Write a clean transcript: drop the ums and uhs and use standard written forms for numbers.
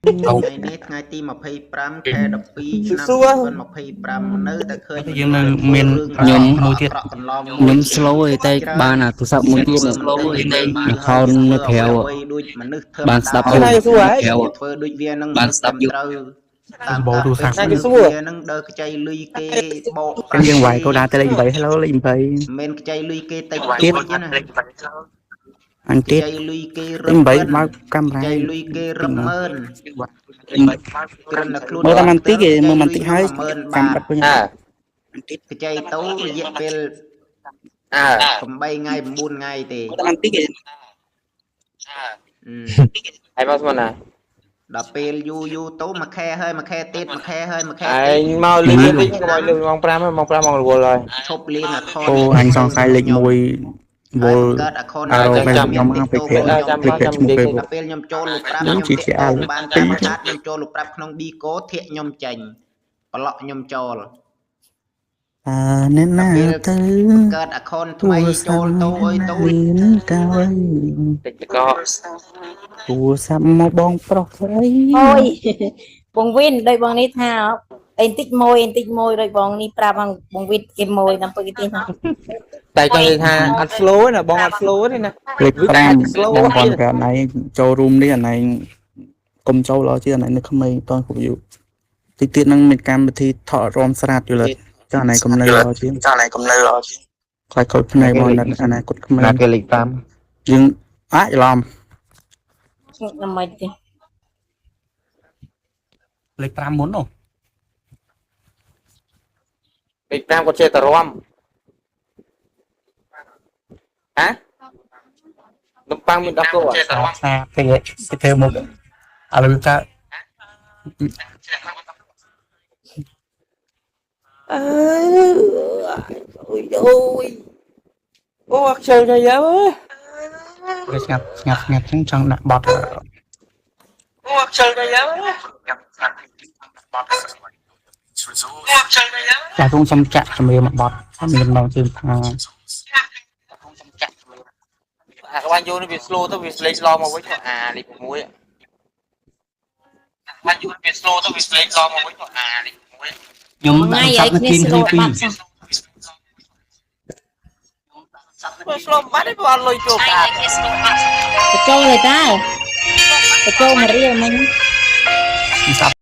ថ្ងៃនេះថ្ងៃទី25ខែ12ឆ្នាំ2025នៅតែឃើញ យើងនៅមាន ខ្ញុំ មួយទៀត កន្លង ខ្ញុំ slow ឯតែបានអាទូរស័ព្ទមួយទៀត account នៅក្រៅ ដូចមនុស្សធ្វើ បានស្ដាប់ យ យូរ ក្រៅធ្វើដូចវានឹង បានស្ដាប់យូរ ត្រូវតាម បោទូរស័ព្ទ ការពិតវានឹងដើរខ្ចីលុយគេបោកប្រាស់ យើងវាយកូដាទៅលេខ8 Hello លេខ8 មិនខ្ចីលុយគេតិច ទៀត តួចណា អញទៀត ខ្ចីលុយគេ លេខ រឹប 8បើកកាមេរ៉ា ខ្ចីលុយគេរឹបម៉ឺនគ្រាន់តែខ្លួន មើលតែបន្តិចគេមើលបន្តិចហើយ 10000 ចាំ បាទ បាត់វិញ អើ បន្តិច ខ្ចីទៅរយៈពេល អើ 8ថ្ងៃ9ថ្ងៃទេ មើលតែបន្តិចគេ អឺ ហើយមកស្មានណា ដល់ពេលយូរយូរទៅមួយខែហើយមួយខែទៀតមួយខែហើយមួយខែ ឯ ទៀត ងមកលឿនតិចកុំឲ្យលឿនម៉ោង5ម៉ោង5ម៉ោងរវល់ហើយ ឈប់លេងអាខន អូអញសង្ស័យលេខ1វល់ កើតអាខន អរ ចាំ ខ្ញុំខ្ញុំមកពេល ចាំ ពេល ចាំ ឈ្មោះពេល ដល់ពេលខ្ញុំចូលលោកប្រាប់ ខ្ញុំ ខ្ញុំ GTR បានតាមឆាតខ្ញុំចូលលោកប្រាប់ក្នុងប៊ីកូធាក់ខ្ញុំចេញប្រឡក់ខ្ញុំចូល អើអ្នកណាទៅ កើតអាខនថ្មីចូលទៅអើយទៅ មានកាវ តិចតក ទូរស័ព្ទមកបងប្រុសស្រី អូយបងវិនដោយបងនេះថាអីបន្តិចមួយអីបន្តិចមួយដោយបងនេះប្រាប់បងវិនគេមួយតាមពឹកគេថា តែចង់និយាយថាអត់ slow ទេណាបងអត់ slow ទេណា លេខ5បងគាត់ប្រាប់ណៃចូលរួមនេះអាណៃកុំចូលល្អជាងអាណៃនៅក្មេងតន់គ្រប់យុតិចទៀតនឹងមានកម្មវិធីថតរំស្រាតយល់ចាអាណៃកុំនៅល្អជាងចាអាណៃកុំនៅល្អជាងខ្លាចខូចភ្នែកបងអនាគតក្មេង ណាគេលេខ យើងអាចច្រឡំ មិនម៉េចទេ លេខ5មុននោះ លេខ5គាត់ចេះតែរំហ៎នំប៉័ងមាន10គោ ស្នាគេគេធ្វើមុខឥឡូវថា អើអូយអូយអូអត់ខ្ជិលទៅយ៉ាអើយ គេស្ងាត់ស្ងាត់ស្ងាត់ចឹងចង់ដាក់បត់ អូអត់ខ្ជិលទៅយ៉ាអើយ ចាស់තුងសុំចាក់ជំរាបមកបត់មានម្ដងជឿថា អាក្បាញ់យូនេះវា slow ទៅវា slate ឡមកវិញអាលេខ6អាក្បាញ់យូនេះវា slow ទៅវា slate ឡមកវិញអាលេខ6 ខ្ញុំ ថ្ងៃ ដាក់ ឲ្យគ្នា ស័ព្ទនៅគៀន ស្លូ គ្នាពីរ បាត់សោះ វា slow បាត់ទេព្រោះអត់លុយចូលកាត បញ្ចូលហើយតើបញ្ចូលមករៀលមិញ ស័ព្ទ